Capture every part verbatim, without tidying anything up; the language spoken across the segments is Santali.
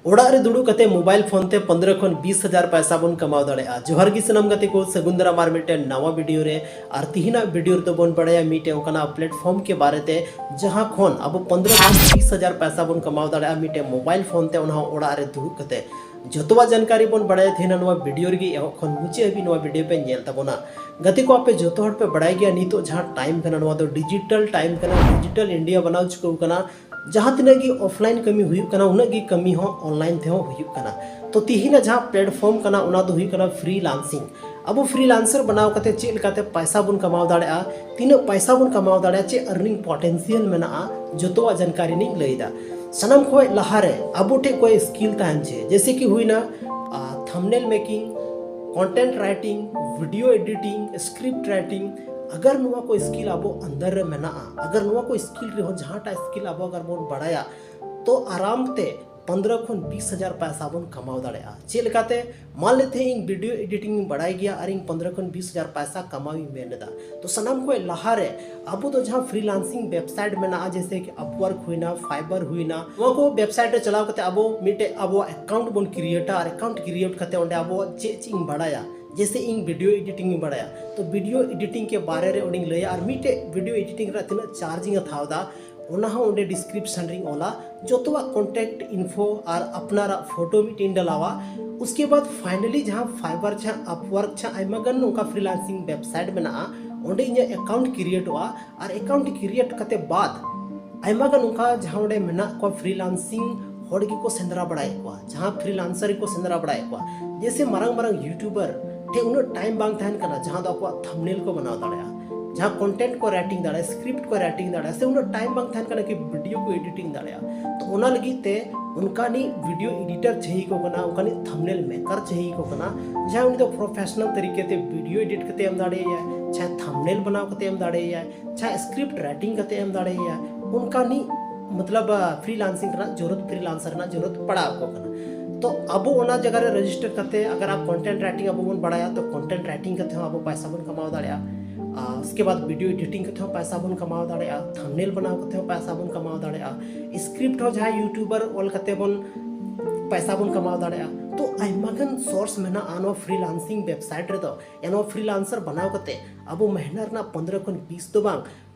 ᱚᱲᱟᱜ ᱨᱮ ᱫᱩᱲᱩᱵ ᱠᱟᱛᱮ ᱢᱳᱵᱟᱭᱤᱞ ᱯᱷᱳᱱ ᱛᱮ ᱯᱚᱱᱫᱽᱨᱚ ᱠᱷᱚᱱ ᱵᱤᱥ ᱦᱟᱡᱟᱨ ᱯᱟᱭᱥᱟ ᱵᱚᱱ ᱠᱟᱢᱟᱣ ᱫᱟᱲᱮᱭᱟᱜᱼᱟ᱾ ᱡᱚᱦᱟᱨ ᱜᱮ ᱥᱟᱱᱟᱢ ᱜᱟᱛᱮ ᱠᱚ, ᱥᱟᱹᱜᱩᱱ ᱫᱟᱨᱟᱢ ᱟᱨ ᱢᱤᱫᱴᱮᱱ ᱱᱟᱣᱟ ᱵᱷᱤᱰᱤᱭᱳ ᱨᱮ᱾ ᱟᱨ ᱛᱤᱦᱤᱧᱟᱜ ᱵᱷᱤᱰᱤᱭᱳ ᱨᱮᱫᱚ ᱵᱚᱱ ᱵᱟᱲᱟᱭᱟ ᱢᱤᱫᱴᱮᱱ ᱚᱱᱠᱟᱱᱟᱜ ᱯᱞᱮᱴᱯᱷᱚᱨᱢ ᱠᱮ ᱵᱟᱨᱮ ᱛᱮ, ᱡᱟᱦᱟᱸ ᱠᱷᱚᱱ ᱟᱵᱚ ᱯᱚᱱᱫᱽᱨᱚ ᱠᱷᱚᱱ ᱵᱤᱥ ᱦᱟᱡᱟᱨ ᱯᱟᱭᱥᱟ ᱵᱚᱱ ᱠᱟᱢᱟᱣ ᱫᱟᱲᱮᱭᱟᱜᱼᱟ ᱢᱤᱫᱴᱮᱱ ᱢᱳᱵᱟᱭᱤᱞ ᱯᱷᱳᱱ ᱛᱮ, ᱚᱱᱟ ᱦᱚᱸ ᱚᱲᱟᱜ ᱨᱮ ᱫᱩᱲᱩᱵ ᱠᱟᱛᱮ᱾ ᱡᱚᱛᱚᱣᱟᱜ ᱡᱟᱱᱠᱟᱨᱤ ᱵᱚᱱ ᱵᱟᱲᱟᱭᱟ ᱛᱮᱦᱮᱧ ᱱᱚᱣᱟ ᱵᱷᱤᱰᱤᱭᱳ ᱨᱮᱜᱮ, ᱮᱦᱚᱵ ᱠᱷᱚᱱ ᱢᱩᱪᱟᱹᱫ ᱦᱟᱹᱵᱤᱡ ᱱᱚᱣᱟ ᱵᱷᱤᱰᱤᱭᱳ ᱯᱮ ᱧᱮᱞ ᱛᱟᱵᱚᱱᱟ᱾ ᱜᱟᱛᱮ ᱠᱚ, ᱟᱯᱮ ᱡᱚᱛᱚ ᱦᱚᱲ ᱯᱮ ᱵᱟᱲᱟᱭ ᱜᱮᱭᱟ, ᱱᱤᱛᱚᱜ ᱡᱟᱦᱟᱸ ᱴᱟᱭᱤᱢ ᱠᱟᱱᱟ, ᱱᱚᱣᱟ ᱫᱚ ᱰᱤᱡᱤᱴᱟᱞ ᱴᱟᱭᱤᱢ ᱠᱟᱱᱟ, ᱰᱤᱡᱤᱴᱟᱞ ᱤᱱᱰᱤᱭᱟ ᱵᱮᱱᱟᱣ ᱪᱩᱠᱟᱹᱣ ᱠᱟᱱᱟ᱾ ᱡᱟᱦᱟᱸ ᱛᱤᱱᱟᱹᱜ ᱜᱮ ᱚᱯᱷᱞᱟᱭᱤᱱ ᱠᱟᱹᱢᱤ ᱦᱩᱭᱩᱜ ᱠᱟᱱᱟ, ᱩᱱᱟᱹᱜ ᱜᱮ ᱠᱟᱹᱢᱤ ᱦᱚᱸ ᱚᱱᱞᱟᱭᱤᱱ ᱛᱮᱦᱚᱸ ᱦᱩᱭᱩᱜ ᱠᱟᱱᱟ᱾ ᱛᱚ ᱛᱤᱦᱤᱧᱟᱜ ᱡᱟᱦᱟᱸ ᱯᱞᱮᱴᱯᱷᱚᱨᱢ ᱠᱟᱱᱟ, ᱚᱱᱟ ᱫᱚ ᱦᱩᱭᱩᱜ ᱠᱟᱱᱟ ᱯᱷᱨᱤᱞᱟᱱᱥᱤᱝ᱾ ᱟᱵᱚ ᱯᱷᱨᱤᱞᱟᱱᱥᱟᱨ ᱵᱮᱱᱟᱣ ᱠᱟᱛᱮ ᱪᱮᱫ ᱞᱮᱠᱟᱛᱮ ᱯᱟᱭᱥᱟ ᱵᱚᱱ ᱠᱟᱢᱟᱣ ᱫᱟᱲᱮᱭᱟᱜᱼᱟ, ᱛᱤᱱᱟᱹᱜ ᱯᱟᱭᱥᱟ ᱵᱚᱱ ᱠᱟᱢᱟᱣ ᱫᱟᱲᱮᱭᱟᱜᱼᱟ, ᱪᱮᱫ ᱟᱨᱱᱤᱝ ᱯᱚᱴᱮᱱᱥᱤᱭᱟᱞ ᱢᱮᱱᱟᱜᱼᱟ, ᱡᱚᱛᱚᱣᱟᱜ ᱡᱟᱱᱠᱟᱨᱤ ᱞᱤᱧ ᱞᱟᱹᱭ ᱮᱫᱟ᱾ ᱥᱟᱱᱟᱢ ᱠᱷᱚᱱ ᱞᱟᱦᱟᱨᱮ ᱟᱵᱚ ᱴᱷᱮᱱ ᱠᱚᱭ ᱥᱠᱤᱞ ᱛᱟᱦᱮᱱ ᱪᱮ, ᱡᱮᱭᱥᱮ ᱠᱤ ᱦᱩᱭᱱᱟ thumbnail making, content writing, video editing, script writing. ᱟᱜᱟᱨ ᱱᱚᱣᱟ ᱠᱚ ᱥᱠᱤᱞ ᱟᱵᱚ ᱟᱱᱫᱟᱨ ᱨᱮ ᱢᱮᱱᱟᱜᱼᱟ, ᱟᱜᱟᱨ ᱱᱚᱣᱟ ᱠᱚ ᱥᱠᱤᱞ ᱨᱮᱦᱚᱸ ᱡᱟᱦᱟᱸᱴᱟᱜ ᱥᱠᱤᱞ ᱟᱵᱚ ᱟᱜᱟᱨ ᱵᱚᱱ ᱵᱟᱲᱟᱭᱟ, ᱛᱚ ᱟᱨᱟᱢ ᱛᱮ ᱯᱚᱱᱫᱽᱨᱚ ᱠᱷᱚᱱ ᱵᱤᱥ ᱦᱟᱡᱟᱨ ᱯᱟᱭᱥᱟ ᱵᱚᱱ ᱠᱟᱢᱟᱣ ᱫᱟᱲᱮᱭᱟᱜᱼᱟ᱾ ᱪᱮᱫ ᱞᱮᱠᱟᱛᱮ? ᱢᱟᱱ ᱞᱮ ᱛᱮ ᱤᱧ ᱵᱷᱤᱰᱤᱭᱳ ᱮᱰᱤᱴᱤᱝ ᱤᱧ ᱵᱟᱲᱟᱭ ᱜᱮᱭᱟ ᱟᱨ ᱤᱧ ᱯᱚᱱᱫᱽᱨᱚ ᱠᱷᱚᱱ ᱵᱤᱥ ᱦᱟᱡᱟᱨ ᱯᱟᱭᱥᱟ ᱠᱟᱢᱟᱣ ᱤᱧ ᱢᱮᱱ ᱮᱫᱟ᱾ ᱛᱚ ᱥᱟᱱᱟᱢ ᱠᱷᱚᱱ ᱞᱟᱦᱟᱨᱮ ᱟᱵᱚ ᱫᱚ ᱡᱟᱦᱟᱸ ᱯᱷᱨᱤᱞᱟᱱᱥᱤᱝ ᱣᱮᱵᱥᱟᱭᱤᱴ ᱢᱮᱱᱟᱜᱼᱟ, ᱡᱮᱭᱥᱮ ᱠᱤ ᱟᱯᱣᱟᱨᱠ ᱦᱩᱭᱱᱟ, ᱯᱷᱟᱭᱵᱟᱨ ᱦᱩᱭᱱᱟ, ᱱᱚᱣᱟ ᱠᱚ ᱣᱮᱵᱥᱟᱭᱤᱴ ᱨᱮ ᱪᱟᱞᱟᱣ ᱠᱟᱛᱮ ᱟᱵᱚ ᱢᱤᱫᱴᱮᱡ ᱟᱵᱚᱣᱟᱜ ᱮᱠᱟᱣᱩᱱᱴ ᱵᱚᱱ ᱠᱨᱤᱭᱮᱴᱟ ᱟᱨ ᱮᱠᱟᱣᱩᱱᱴ ᱠᱨᱤᱭᱮᱴ ᱠᱟᱛᱮ ᱚᱸᱰᱮ ᱟᱵᱚ ᱪᱮᱫ ᱪᱮᱫ ᱤᱧ ᱵᱟᱲᱟᱭᱟ, ᱡᱮᱭᱥᱮ ᱤᱧ ᱵᱷᱤᱰᱤᱭᱳ ᱮᱰᱤᱴᱤᱝ ᱤᱧ ᱵᱟᱲᱟᱭᱟ, ᱛᱚ ᱵᱷᱤᱰᱤᱭᱳ ᱮᱰᱤᱴᱤᱝ ᱠᱮ ᱵᱟᱨᱮ ᱨᱮ ᱚᱸᱰᱮᱧ ᱞᱟᱹᱭᱟ ᱟᱨ ᱢᱤᱫᱴᱮᱡ ᱵᱷᱤᱰᱤᱭᱳ ᱮᱰᱤᱴᱤᱝ ᱨᱮᱱᱟᱜ ᱛᱤᱱᱟᱹᱜ ᱪᱟᱨᱡᱽ ᱤᱧ ᱦᱟᱛᱟᱣ ᱮᱫᱟ, ᱚᱱᱟ ᱦᱚᱸ ᱚᱸᱰᱮ ᱰᱤᱥᱠᱨᱤᱯᱥᱚᱱ ᱨᱤᱧ ᱚᱞᱟ᱾ ᱡᱚᱛᱚᱣᱟᱜ ᱠᱚᱱᱴᱮᱠᱴ ᱤᱱᱯᱷᱳ ᱟᱨ ᱟᱯᱱᱟᱨᱟᱜ ᱯᱷᱳᱴᱳ ᱢᱤᱫᱴᱮᱱ ᱰᱟᱞᱟᱣᱟ᱾ ᱩᱥᱠᱮ ᱵᱟᱫ ᱯᱷᱟᱭᱱᱟᱞᱤ ᱡᱟᱦᱟᱸ ᱯᱷᱟᱭᱵᱟᱨ, ᱡᱟᱦᱟᱸ ᱟᱯᱣᱟᱨᱠ, ᱡᱟᱦᱟᱸ ᱟᱭᱢᱟ ᱜᱟᱱ ᱱᱚᱝᱠᱟ ᱯᱷᱨᱤᱞᱟᱱᱥᱤᱝ ᱣᱮᱵᱥᱟᱭᱤᱴ ᱢᱮᱱᱟᱜᱼᱟ, ᱚᱸᱰᱮ ᱤᱧᱟᱹᱜ ᱮᱠᱟᱣᱩᱱᱴ ᱠᱨᱤᱭᱮᱴᱚᱜᱼᱟ᱾ ᱟᱨ ᱮᱠᱟᱣᱩᱱᱴ ᱠᱨᱤᱭᱮᱴ ᱠᱟᱛᱮ ᱵᱟᱫ ᱟᱭᱢᱟ ᱜᱟᱱ ᱱᱚᱝᱠᱟ ᱡᱟᱦᱟᱸ ᱚᱸᱰᱮ ᱢᱮᱱᱟᱜ ᱠᱚᱣᱟ ᱯᱷᱨᱤᱞᱟᱱᱥᱤᱝ ᱦᱚᱲ ᱜᱮᱠᱚ ᱥᱮᱸᱫᱽᱨᱟ ᱵᱟᱲᱟᱭᱮᱫ ᱠᱚᱣᱟ, ᱡᱟᱦᱟᱸ ᱯᱷᱨᱤᱞᱟᱱᱥᱟᱨ ᱜᱮᱠᱚ ᱥᱮᱸᱫᱽᱨᱟ ᱵᱟᱲᱟᱭᱮᱫ ᱠᱚᱣᱟ᱾ ᱡᱮᱭᱥᱮ ᱢᱟᱨᱟᱝ ᱢᱟᱨᱟᱝ ᱭᱩᱴᱩᱵᱟᱨ ᱴᱷᱮᱱ ᱩᱱᱟᱹᱜ ᱴᱟᱭᱤᱢ ᱵᱟᱝ ᱛᱟᱦᱮᱱ ᱠᱟᱱᱟ ᱡᱟᱦᱟᱸ ᱫᱚ ᱟᱠᱚᱣᱟᱜ ᱛᱷᱟᱢᱵᱱᱮᱞ ᱠᱚ ᱵᱮᱱᱟᱣ ᱫᱟᱲᱮᱭᱟᱜᱼᱟ, ᱡᱟᱦᱟᱸ ᱠᱚᱱᱴᱮᱱᱴ ᱠᱚ ᱨᱟᱭᱴᱤᱝ ᱫᱟᱲᱮᱭᱟᱜᱼᱟ, ᱥᱠᱨᱤᱯᱴ ᱠᱚ ᱨᱟᱭᱴᱤᱝ ᱫᱟᱲᱮᱭᱟᱜᱼᱟ, ᱥᱮ ᱩᱱᱟᱹᱜ ᱴᱟᱭᱤᱢ ᱵᱟᱝ ᱛᱟᱦᱮᱱ ᱠᱟᱱᱟ ᱠᱤ ᱵᱷᱤᱰᱤᱭᱳ ᱠᱚ ᱮᱰᱤᱴᱤᱝ ᱫᱟᱲᱮᱭᱟᱜᱼᱟ᱾ ᱛᱚ ᱚᱱᱟ ᱞᱟᱹᱜᱤᱫ ᱛᱮ ᱚᱱᱠᱟᱱᱤᱡ ᱵᱷᱤᱰᱤᱭᱳ ᱮᱰᱤᱴᱟᱨ ᱪᱟᱹᱦᱤ ᱠᱚ ᱠᱟᱱᱟ, ᱚᱱᱠᱟᱱᱤᱡ ᱛᱷᱟᱢᱵᱱᱮᱞ ᱢᱮᱠᱟᱨ ᱪᱟᱹᱦᱤ ᱠᱚ ᱠᱟᱱᱟ, ᱡᱟᱦᱟᱸᱭ ᱩᱱᱤ ᱫᱚ ᱯᱨᱚᱯᱷᱮᱥᱚᱱᱟᱞ ᱛᱟᱹᱨᱤᱠᱟ ᱛᱮ ᱵᱷᱤᱰᱤᱭᱳ ᱮᱰᱤᱴ ᱠᱟᱛᱮ ᱮᱢ ᱫᱟᱲᱮᱭᱟᱭᱟ, ᱪᱟᱦᱮ ᱛᱷᱟᱢᱵᱱᱮᱞ ᱵᱮᱱᱟᱣ ᱠᱟᱛᱮ ᱮᱢ ᱫᱟᱲᱮᱭᱟᱭᱟ, ᱪᱟᱦᱮ ᱥᱠᱨᱤᱯᱴ ᱨᱟᱭᱴᱤᱝ ᱠᱟᱛᱮ ᱮᱢ ᱫᱟᱲᱮᱭᱟᱭᱟ, ᱚᱱᱠᱟᱱᱤᱡ ᱢᱚᱛᱞᱚᱵ ᱯᱷᱨᱤᱞᱟᱱᱥᱤᱝ ᱨᱮᱱᱟᱜ ᱡᱚᱨᱩᱨᱛ, ᱯᱷᱨᱤᱞᱟᱱᱥᱟᱨ ᱨᱮᱱᱟᱜ ᱡᱚᱨᱩᱨᱛ ᱯᱟᱲᱟᱣ ᱟᱠᱚ ᱠᱟᱱᱟ᱾ ᱛᱚ ᱟᱵᱚ ᱚᱱᱟ ᱡᱟᱭᱜᱟ ᱨᱮ ᱨᱮᱡᱤᱥᱴᱟᱨ ᱠᱟᱛᱮ, ᱟᱜᱟᱨ ᱟᱵᱚ ᱠᱚᱱᱴᱮᱱᱴ ᱨᱟᱭᱴᱤᱝ ᱟᱵᱚ ᱵᱚᱱ ᱵᱟᱲᱟᱭᱟ, ᱛᱚ ᱠᱚᱱᱴᱮᱱᱴ ᱨᱟᱭᱴᱤᱝ ᱠᱟᱛᱮ ᱦᱚᱸ ᱟᱵᱚ ᱯᱟᱭᱥᱟ ᱵᱚᱱ ᱠᱟᱢᱟᱣ ᱫᱟᱲᱮᱭᱟᱜᱼᱟ᱾ ᱟᱨ ᱩᱥᱠᱮ ᱵᱟᱫ ᱵᱷᱤᱰᱤᱭᱳ ᱮᱰᱤᱴᱤᱝ ᱠᱟᱛᱮ ᱦᱚᱸ ᱯᱟᱭᱥᱟ ᱵᱚᱱ ᱠᱟᱢᱟᱣ ᱫᱟᱲᱮᱭᱟᱜᱼᱟ, ᱛᱷᱟᱢᱵᱱᱮᱞ ᱵᱮᱱᱟᱣ ᱠᱟᱛᱮ ᱦᱚᱸ ᱯᱟᱭᱥᱟ ᱵᱚᱱ ᱠᱟᱢᱟᱣ ᱫᱟᱲᱮᱭᱟᱜᱼᱟ, ᱥᱠᱨᱤᱯᱴ ᱦᱚᱸ ᱡᱟᱦᱟᱸᱭ ᱭᱩᱴᱩᱵᱟᱨ ᱚᱞ ᱠᱟᱛᱮ ᱵᱚᱱ ᱯᱟᱭᱥᱟ ᱵᱚᱱ ᱠᱟᱢᱟᱣ ᱫᱟᱲᱮᱭᱟᱜᱼᱟ᱾ ᱛᱚ ᱟᱭᱢᱟ ᱜᱟᱱ ᱥᱳᱨᱥ ᱢᱮᱱᱟᱜᱼᱟ ᱱᱚᱣᱟ ᱯᱷᱨᱤᱞᱟᱱᱥᱤᱝ ᱣᱮᱵᱥᱟᱭᱤᱴ ᱨᱮᱫᱚ᱾ ᱱᱚᱣᱟ ᱯᱷᱨᱤᱞᱟᱱᱥᱟᱨ ᱵᱮᱱᱟᱣ ᱠᱟᱛᱮ ᱟᱵᱚ ᱢᱟᱹᱦᱱᱟᱹ ᱨᱮᱱᱟᱜ ᱯᱚᱱᱫᱽᱨᱚ ᱠᱷᱚᱱ ᱵᱤᱥ ᱫᱚ ᱵᱟᱝ,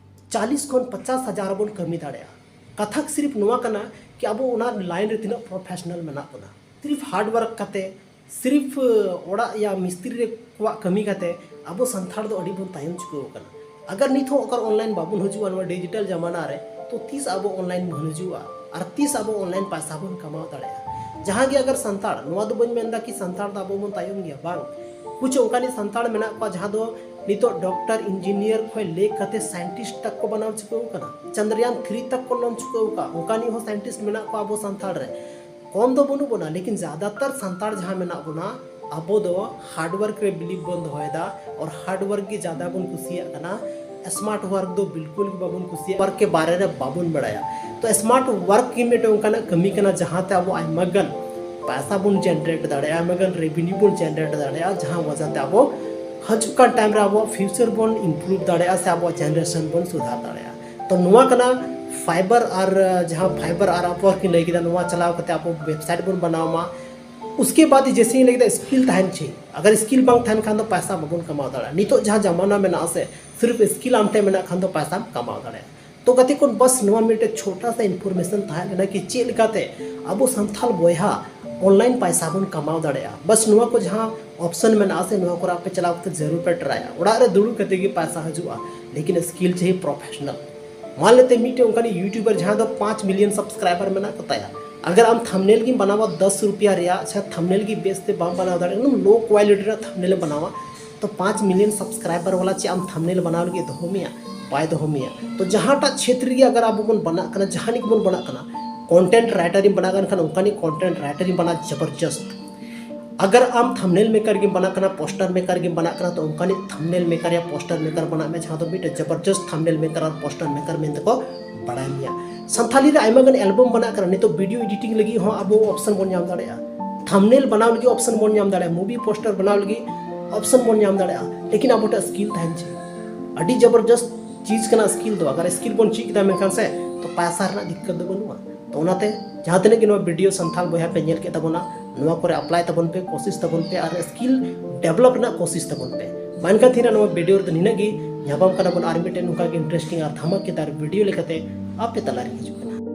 ᱪᱟᱞᱤᱥ ᱠᱷᱚᱱ ᱯᱚᱪᱟᱥ ᱦᱟᱡᱟᱨ ᱵᱚᱱ ᱠᱟᱹᱢᱤ ᱫᱟᱲᱮᱭᱟᱜᱼᱟ᱾ ᱠᱟᱛᱷᱟ ᱥᱤᱨᱤᱯ ᱱᱚᱣᱟ ᱠᱟᱱᱟ ᱠᱤ ᱟᱵᱚ ᱚᱱᱟ ᱞᱟᱭᱤᱱ ᱨᱮ ᱛᱤᱱᱟᱹᱜ ᱯᱨᱚᱯᱷᱮᱥᱚᱱᱟᱞ ᱢᱮᱱᱟᱜ ᱵᱚᱱᱟ᱾ ᱥᱤᱨᱤᱯ ᱦᱟᱨᱰ ᱣᱟᱨᱠ ᱠᱟᱛᱮ, ᱥᱤᱨᱤᱯ ᱚᱲᱟᱜ ᱭᱟ ᱢᱤᱥᱛᱨᱤ ᱨᱮ ᱠᱚᱣᱟᱜ ᱠᱟᱹᱢᱤ ᱠᱟᱛᱮ ᱟᱵᱚ ᱥᱟᱱᱛᱟᱲ ᱫᱚ ᱟᱹᱰᱤ ᱵᱚᱱ ᱛᱟᱭᱚᱢ ᱪᱩᱠᱟᱹᱣ ᱟᱠᱟᱱᱟ᱾ ᱟᱜᱟᱨ ᱱᱤᱛ ᱦᱚᱸ ᱚᱠᱟᱨ ᱚᱱᱞᱟᱭᱤᱱ ᱵᱟᱵᱚᱱ ᱦᱤᱡᱩᱜᱼᱟ ᱱᱚᱣᱟ ᱰᱤᱡᱤᱴᱟᱞ ᱡᱟᱢᱟᱱᱟ ᱨᱮ, ᱛᱚ ᱛᱤᱥ ᱟᱵᱚ ᱚᱱᱞᱟᱭᱤᱱ ᱵᱚᱱ ᱦᱤᱡᱩᱜᱼᱟ ᱟᱨ ᱛᱤᱥ ᱟᱵᱚ ᱚᱱᱞᱟᱭᱤᱱ ᱯᱟᱭᱥᱟ ᱵᱚᱱ ᱠᱟᱢᱟᱣ ᱫᱟᱲᱮᱭᱟᱜᱼᱟ? ᱡᱟᱦᱟᱸ ᱜᱮ ᱟᱜᱟᱨ ᱥᱟᱱᱛᱟᱲ, ᱱᱚᱣᱟ ᱫᱚ ᱵᱟᱹᱧ ᱢᱮᱱᱫᱟ ᱠᱤ ᱥᱟᱱᱛᱟᱲ ᱫᱚ ᱟᱵᱚ ᱵᱚᱱ ᱛᱟᱭᱚᱢ ᱜᱮᱭᱟ, ᱵᱟᱝ᱾ ᱠᱩᱪ ᱚᱱᱠᱟᱱᱤᱡ ᱥᱟᱱᱛᱟᱲ ᱢᱮᱱᱟᱜ ᱠᱚᱣᱟ ᱡᱟᱦᱟᱸ ᱫᱚ ᱱᱤᱛᱚᱜ ᱰᱚᱠᱴᱚᱨ, ᱤᱧᱡᱤᱱᱤᱭᱟᱨ ᱠᱷᱚᱱ ᱞᱮ ᱠᱟᱛᱮ ᱥᱟᱭᱮᱱᱴᱤᱥᱴ ᱛᱟᱠ ᱠᱚ ᱵᱮᱱᱟᱣ ᱪᱩᱠᱟᱹᱣ ᱟᱠᱟᱱᱟ, ᱪᱟᱱᱫᱨᱟᱭᱟᱱ ᱛᱷᱨᱤ ᱛᱟᱠ ᱠᱚ ᱞᱚᱱᱪ ᱪᱩᱠᱟᱹᱣ ᱟᱠᱟᱫ, ᱚᱱᱠᱟᱱᱤᱡ ᱦᱚᱸ ᱥᱟᱭᱮᱱᱴᱤᱥᱴ ᱢᱮᱱᱟᱜ ᱠᱚᱣᱟ ᱟᱵᱚ ᱥᱟᱱᱛᱟᱲ ᱨᱮ᱾ ᱠᱚᱢ ᱫᱚ ᱵᱟᱹᱱᱩᱜ ᱵᱚᱱᱟ, ᱞᱮᱠᱤᱱ ᱡᱟᱫᱟᱛᱟᱨ ᱥᱟᱱᱛᱟᱲ ᱡᱟᱦᱟᱸ ᱢᱮᱱᱟᱜ ᱵᱚᱱᱟ, ᱟᱵᱚ ᱫᱚ ᱦᱟᱨᱰ ᱣᱟᱨᱠ ᱨᱮ ᱵᱤᱞᱤᱵᱷ ᱵᱚᱱ ᱫᱚᱦᱚᱭᱮᱫᱟ ᱟᱨ ᱦᱟᱨᱰ ᱣᱟᱨᱠ ᱜᱮ ᱡᱟᱫᱟ ᱵᱚᱱ ᱠᱩᱥᱤᱭᱟᱜ ᱠᱟᱱᱟ᱾ ᱥᱢᱟᱨᱴ ᱣᱟᱨᱠ ᱫᱚ ᱵᱤᱞᱠᱩᱞ ᱜᱮ ᱵᱟᱵᱚᱱ ᱠᱩᱥᱤᱭᱟᱜᱼᱟ, ᱣᱟᱨᱠ ᱠᱮ ᱵᱟᱨᱮ ᱨᱮ ᱵᱟᱵᱚᱱ ᱵᱟᱲᱟᱭᱟ᱾ ᱛᱚ ᱥᱢᱟᱨᱴ ᱣᱟᱨᱠ ᱜᱮ ᱢᱤᱫᱴᱮᱱ ᱚᱱᱠᱟᱱᱟᱜ ᱠᱟᱹᱢᱤ ᱠᱟᱱᱟ ᱡᱟᱦᱟᱸᱛᱮ ᱟᱵᱚ ᱟᱭᱢᱟ ᱜᱟᱱ ᱯᱟᱭᱥᱟ ᱵᱚᱱ ᱡᱮᱱᱟᱨᱮᱴ ᱫᱟᱲᱮᱭᱟᱜᱼᱟ, ᱟᱭᱢᱟ ᱜᱟᱱ ᱨᱮᱵᱷᱮᱱᱤᱭᱩ ᱵᱚᱱ ᱡᱮᱱᱟᱨᱮᱴ ᱫᱟᱲᱮᱭᱟᱜᱼᱟ, ᱡᱟᱦᱟᱸ ᱣᱟᱡᱟ ᱛᱮ ᱟᱵᱚ ᱦᱤᱡᱩᱜ ᱠᱟᱱ ᱴᱟᱭᱤᱢ ᱨᱮ ᱟᱵᱚᱣᱟᱜ ᱯᱷᱤᱭᱩᱪᱟᱨ ᱵᱚᱱ ᱤᱢᱯᱨᱩᱵᱷ ᱫᱟᱲᱮᱭᱟᱜᱼᱟ ᱥᱮ ᱟᱵᱚᱣᱟᱜ ᱡᱮᱱᱟᱨᱮᱥᱚᱱ ᱵᱚᱱ ᱥᱩᱫᱷᱟᱨ ᱫᱟᱲᱮᱭᱟᱜᱼᱟ᱾ ᱛᱚ ᱱᱚᱣᱟ ᱠᱟᱱᱟ ᱯᱷᱟᱭᱵᱟᱨ ᱟᱨ, ᱡᱟᱦᱟᱸ ᱯᱷᱟᱭᱵᱟᱨ ᱟᱨ ᱟᱯᱣᱟᱨᱠ ᱤᱧ ᱞᱟᱹᱭ ᱠᱮᱫᱟ, ᱱᱚᱣᱟ ᱪᱟᱞᱟᱣ ᱠᱟᱛᱮ ᱟᱵᱚ ᱣᱮᱵᱥᱟᱭᱤᱴ ᱵᱚᱱ ᱵᱮᱱᱟᱣ ᱢᱟ᱾ ᱩᱥᱠᱮ ᱵᱟᱫ ᱡᱮᱥᱮ ᱤᱧ ᱞᱟᱹᱭ ᱠᱮᱫᱟ, ᱥᱠᱤᱞ ᱛᱟᱦᱮᱱ ᱪᱟᱹᱦᱤᱭᱮ᱾ ᱟᱜᱟᱨ ᱥᱠᱤᱞ ᱵᱟᱝ ᱛᱟᱦᱮᱱ ᱠᱷᱟᱱ ᱫᱚ ᱯᱟᱭᱥᱟ ᱵᱟᱵᱚᱱ ᱠᱟᱢᱟᱣ ᱫᱟᱲᱮᱭᱟᱜᱼᱟ᱾ ᱱᱤᱛᱚᱜ ᱡᱟᱦᱟᱸ ᱡᱟᱢᱟᱱᱟ ᱢᱮᱱᱟᱜᱼᱟ ᱥᱮ, ᱥᱤᱨᱯ ᱥᱠᱤᱞ ᱟᱢ ᱴᱷᱮᱱ ᱢᱮᱱᱟᱜ ᱠᱷᱟᱱ ᱫᱚ ᱯᱟᱭᱥᱟᱢ ᱠᱟᱢᱟᱣ ᱫᱟᱲᱮᱭᱟᱜᱼᱟ᱾ ᱛᱚ ᱜᱟᱛᱮ ᱠᱚ, ᱵᱟᱥ ᱱᱚᱣᱟ ᱢᱤᱫᱴᱮᱡ ᱪᱷᱳᱴᱟ ᱥᱟ ᱤᱱᱯᱷᱚᱨᱢᱮᱥᱚᱱ ᱛᱟᱦᱮᱸ ᱞᱮᱱᱟ ᱠᱤ ᱪᱮᱫ ᱞᱮᱠᱟᱛᱮ ᱟᱵᱚ ᱥᱟᱱᱛᱟᱲ ᱵᱚᱭᱦᱟ ᱚᱱᱞᱟᱭᱤᱱ ᱯᱟᱭᱥᱟ ᱵᱚᱱ ᱠᱟᱢᱟᱣ ᱫᱟᱲᱮᱭᱟᱜᱼᱟ᱾ ᱵᱟᱥ ᱱᱚᱣᱟ ᱠᱚ ᱡᱟᱦᱟᱸ ᱚᱯᱥᱚᱱ ᱢᱮᱱᱟᱜᱼᱟ ᱥᱮ, ᱱᱚᱣᱟ ᱠᱚᱨᱮ ᱟᱯᱮ ᱪᱟᱞᱟᱣ ᱠᱟᱛᱮ ᱡᱟᱹᱨᱩᱲ ᱯᱮ ᱴᱨᱟᱭᱟ᱾ ᱚᱲᱟᱜ ᱨᱮ ᱫᱩᱲᱩᱵ ᱠᱟᱛᱮ ᱜᱮ ᱯᱟᱭᱥᱟ ᱦᱤᱡᱩᱜᱼᱟ, ᱞᱮᱠᱤᱱ ᱥᱠᱤᱞ ᱪᱟᱹᱦᱤᱭᱮ ᱯᱨᱚᱯᱷᱮᱥᱚᱱᱟᱞ᱾ ᱢᱟᱱ ᱞᱮᱛᱮ ᱢᱤᱫᱴᱮᱱ ᱚᱱᱠᱟᱱᱤᱡ ᱭᱩᱴᱩᱵᱟᱨ ᱡᱟᱦᱟᱸ ᱫᱚ ᱯᱟᱸᱪ ᱢᱤᱞᱤᱭᱚᱱ ᱥᱟᱵᱥᱠᱨᱟᱭᱵᱟᱨ ᱢᱮᱱᱟᱜ ᱠᱚ ᱛᱟᱭᱟ, ᱟᱜᱟᱨ ᱟᱢ ᱛᱷᱟᱢᱵᱱᱮᱞ ᱜᱮᱢ ᱵᱮᱱᱟᱣᱟ ᱫᱚᱥ ᱨᱩᱯᱤᱭᱟ ᱨᱮᱭᱟᱜ, ᱟᱪᱪᱷᱟ, ᱛᱷᱟᱢᱵᱱᱮᱞ ᱜᱮ ᱵᱮᱥ ᱛᱮ ᱵᱟᱢ ᱵᱮᱱᱟᱣ ᱫᱟᱲᱮᱭᱟᱜᱼᱟ, ᱮᱠᱫᱚᱢ ᱞᱳ ᱠᱣᱟᱞᱤᱴᱤ ᱨᱮᱭᱟᱜ ᱛᱷᱟᱢᱵᱱᱮᱞ ᱮᱢ ᱵᱮᱱᱟᱣᱟ, ᱛᱚ ᱯᱟᱸᱪ ᱢᱤᱞᱤᱭᱚᱱ ᱥᱟᱵᱥᱠᱨᱟᱭᱵᱟᱨ ᱣᱟᱞᱟ ᱪᱮᱫ ᱟᱢ ᱛᱷᱟᱢᱵᱱᱮᱞ ᱵᱮᱱᱟᱣ ᱞᱟᱹᱜᱤᱫ ᱫᱚᱦᱚ ᱢᱮᱭᱟ? ᱵᱟᱭ ᱫᱚᱦᱚ ᱢᱮᱭᱟ᱾ ᱛᱚ ᱡᱟᱦᱟᱸᱴᱟᱜ ᱪᱷᱮᱛᱨᱚ ᱜᱮ ᱟᱜᱟᱨ ᱟᱵᱚ ᱵᱚᱱ ᱵᱮᱱᱟᱜ ᱠᱟᱱᱟ, ᱡᱟᱦᱟᱱᱤᱡ ᱜᱮᱵᱚᱱ ᱵᱮᱱᱟᱜ ᱠᱟᱱᱟ, ᱠᱚᱱᱴᱮᱱᱴ ᱨᱟᱭᱴᱟᱨ ᱤᱧ ᱵᱮᱱᱟᱜ ᱠᱟᱱ ᱠᱷᱟᱱ ᱚᱱᱠᱟᱱᱤᱡ ᱠᱚᱱᱴᱮᱱᱴ ᱨᱟᱭᱴᱟᱨ ᱤᱧ ᱵᱮᱱᱟᱜᱼᱟ ᱡᱚᱵᱚᱨᱡᱚᱥᱛ᱾ ᱟᱜᱟᱨ ᱟᱢ ᱛᱷᱟᱢᱵᱱᱮᱞ ᱢᱮᱠᱟᱨ ᱜᱮᱢ ᱵᱮᱱᱟᱜ ᱠᱟᱱᱟ, ᱯᱳᱥᱴᱟᱨ ᱢᱮᱠᱟᱨ ᱜᱮᱢ ᱵᱮᱱᱟᱜ ᱠᱟᱱᱟ, ᱛᱚ ᱚᱱᱠᱟᱱᱤᱡ ᱛᱷᱟᱢᱵᱱᱮᱞ ᱢᱮᱠᱟᱨ ᱭᱟ ᱯᱳᱥᱴᱟᱨ ᱢᱮᱠᱟᱨ ᱵᱮᱱᱟᱜ ᱢᱮ, ᱡᱟᱦᱟᱸ ᱫᱚ ᱢᱤᱫᱴᱮᱱ ᱡᱚᱵᱚᱨᱡᱚᱥᱛ ᱛᱷᱟᱢᱵᱱᱮᱞ ᱢᱮᱠᱟᱨ ᱟᱨ ᱯᱳᱥᱴᱟᱨ ᱢᱮᱠᱟᱨ ᱢᱮᱱᱛᱮ ᱠᱚ ᱵᱟᱲᱟᱭ ᱢᱮᱭᱟ᱾ ᱥᱟᱱᱛᱷᱟᱞᱤ ᱨᱮ ᱟᱭᱢᱟ ᱜᱟᱱ ᱮᱞᱵᱟᱢ ᱵᱮᱱᱟᱜ ᱠᱟᱱᱟ, ᱱᱤᱛᱚᱜ ᱵᱷᱤᱰᱤᱭᱳ ᱮᱰᱤᱴᱤᱝ ᱞᱟᱹᱜᱤᱫ ᱦᱚᱸ ᱟᱵᱚ ᱚᱯᱥᱚᱱ ᱵᱚᱱ ᱧᱟᱢ ᱫᱟᱲᱮᱭᱟᱜᱼᱟ, ᱛᱷᱟᱢᱵᱱᱮᱞ ᱵᱮᱱᱟᱣ ᱞᱟᱹᱜᱤᱫ ᱚᱯᱥᱚᱱ ᱵᱚᱱ ᱧᱟᱢ ᱫᱟᱲᱮᱭᱟᱜᱼᱟ, ᱢᱩᱵᱷᱤ ᱯᱳᱥᱴᱟᱨ ᱵᱮᱱᱟᱣ ᱞᱟᱹᱜᱤᱫ ᱚᱯᱥᱚᱱ ᱵᱚᱱ ᱧᱟᱢ ᱫᱟᱲᱮᱭᱟᱜᱼᱟ᱾ ᱞᱮᱠᱤᱱ ᱟᱵᱚ ᱴᱷᱮᱱ ᱥᱠᱤᱞ ᱛᱟᱦᱮᱱ ᱪᱟᱹᱦᱤᱭᱮ᱾ ᱟᱹᱰᱤ ᱡᱚᱵᱚᱨᱡᱚᱥᱛ ᱪᱤᱡᱽ ᱠᱟᱱᱟ ᱥᱠᱤᱞ ᱫᱚ᱾ ᱟᱜᱟᱨ ᱥᱠᱤᱞ ᱵᱚᱱ ᱪᱮᱫ ᱠᱮᱫᱟ ᱢᱮᱱᱠᱷᱟᱱ ᱥᱮ, ᱛᱚ ᱯᱟᱭᱥᱟ ᱨᱮᱱᱟᱜ ᱫᱤᱠᱠᱟᱛ ᱫᱚ ᱵᱟᱹᱱᱩᱜᱼᱟ᱾ ᱛᱚ ᱚᱱᱟᱛᱮ ᱡᱟᱦᱟᱸ ᱛᱤᱱᱟᱹᱜ ᱜᱮ ᱱᱚᱣᱟ video ᱥᱟᱱᱛᱷᱟᱞ ᱵᱚᱭᱦᱟ ᱯᱮ ᱧᱮᱞ ᱠᱮᱫ ᱛᱟᱵᱚᱱᱟ, ᱱᱚᱣᱟ ᱠᱚᱨᱮ apply ᱛᱟᱵᱚᱱ ᱯᱮ, ᱠᱳᱥᱤᱥ ᱛᱟᱵᱚᱱ ᱯᱮ ᱟᱨ skill develop ᱨᱮᱱᱟᱜ ᱠᱳᱥᱤᱥ ᱛᱟᱵᱚᱱ ᱯᱮ᱾ ᱢᱟ ᱮᱱᱠᱷᱟᱱ ᱛᱮᱦᱮᱧ ᱱᱚᱣᱟ video ᱨᱮᱫᱚ ᱱᱤᱱᱟᱹᱜ ᱜᱮ᱾ ᱧᱟᱯᱟᱢ ᱠᱟᱱᱟ ᱵᱚᱱ ᱟᱨ ᱢᱤᱫᱴᱮᱱ ᱱᱚᱝᱠᱟ ᱜᱮ interesting ᱟᱨ ᱫᱷᱟᱢᱟᱠᱮᱫᱟᱨ video ᱞᱮᱠᱟᱛᱮ ᱟᱯᱮ ᱛᱟᱞᱟᱨᱤᱧ ᱦᱤᱡᱩᱜ ᱠᱟᱱᱟ᱾